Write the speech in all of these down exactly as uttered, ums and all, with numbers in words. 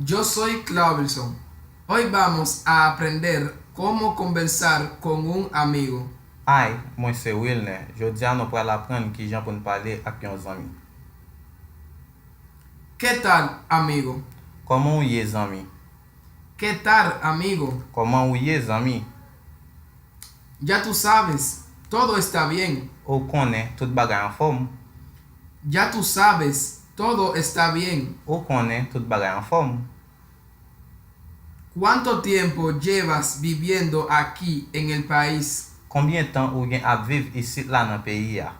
Yo soy Claudelson. Hoy vamos a aprender cómo conversar con un amigo. Hi, mwen se Wilner. Jodi a nou pral aprann kijan pou n pale ak yon zanmi. ¿Qué tal, amigo? Kòman w ye, zanmi? ¿Qué tal, amigo? Kòman w ye, zanmi? Ya tú sabes, todo está bien. Ou konnen, tout bagay anfòm. Ya tú sabes, todo está bien. Ou konnen, tout bagay anfòm. ¿Cuánto tiempo llevas viviendo aquí en el país? Konbyen tan ou gen ap viv isit la nan peyi a?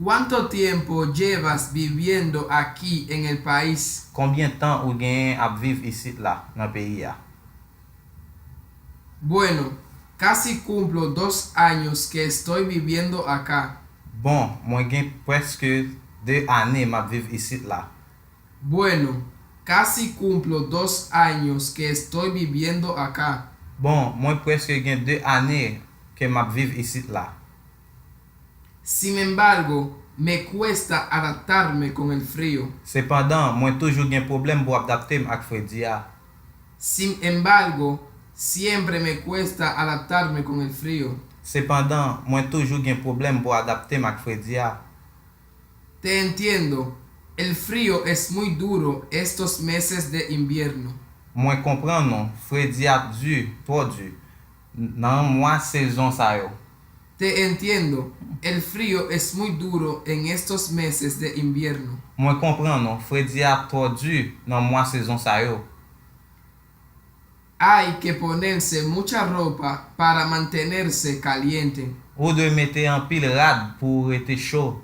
¿Cuánto tiempo llevas viviendo aquí en el país? Konbyen tan ou genyen ap viv isit la nan peyi a? Bueno, casi cumplo dos años que estoy viviendo acá. Bon, mwen gen prèske de ane m ap viv isit la. Bueno, casi cumplo dos años que estoy viviendo acá. Bon, mwen prèske gen de ane ke m ap viv isit la. Sin embargo, me cuesta adaptarme con el frío. Sepandan, mwen toujou gen pwoblèm pou adapte m ak fredi a. Sin embargo, siempre me cuesta adaptarme con el frío. Sepandan, mwen toujou gen pwoblèm pou adapte m ak fredi a. Te entiendo. El frío es muy duro estos meses de invierno. Mwen konprann ou, fredi a di, twò di, nan mwa sezon sa yo. Te entiendo. El frío es muy duro en estos meses de invierno. Mwen konprann ou, fredi a twò di nan mwa sezon sa yo. Hay que ponerse mucha ropa para mantenerse caliente. Ou dwe mete anpil rad pou w rete cho.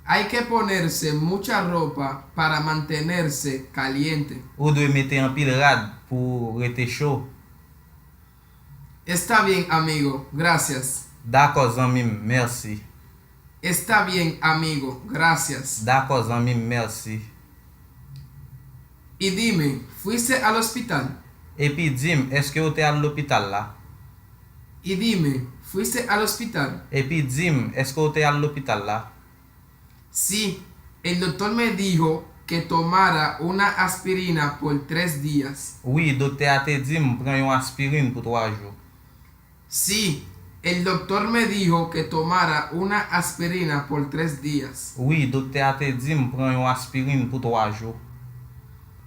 Hay que ponerse mucha ropa para mantenerse caliente. Ou dwe mete anpil rad pou w rete cho. Está bien, amigo. Gracias. Dakò, zanmi m, mèsi. Está bien, amigo. Gracias. Dakò, zanmi m, mèsi. Y dime, ¿fuiste al hospital? Epi di m, èske w te al lopital la? Y dime, ¿fuiste al hospital? Epi di m, èske w te al lopital la? Sí, el doctor me dijo que tomara una aspirina por tres días. Wi, doktè a te di m pran yon aspirin pou twa jou. Sí, el doctor me dijo que tomara una aspirina por tres días. Wi, doktè a te di m pran yon aspirin pou twa jou.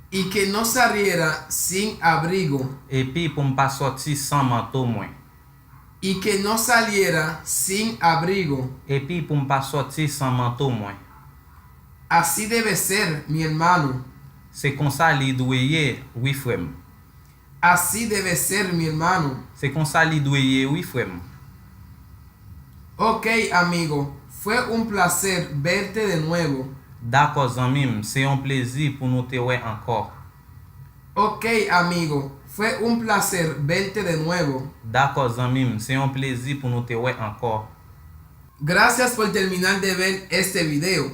Y que no saliera sin abrigo. Epi pou m pa sòti san manto mwen. Y que no saliera sin abrigo. Epi pou m pa sòti san manto mwen. Así debe ser, mi hermano. Se konsa li dwe ye, wi, frè m. Así debe ser, mi hermano. Se konsa li dwe ye, wi, frè m. Ok, amigo. Fue un placer verte de nuevo. Dakò, zanmi m, se yon plezi pou nou te wè ankò. Ok, amigo. Fue un placer verte de nuevo. Dakò, zanmi m, se yon plezi pou nou te wè ankò. Gracias por terminar de ver este video.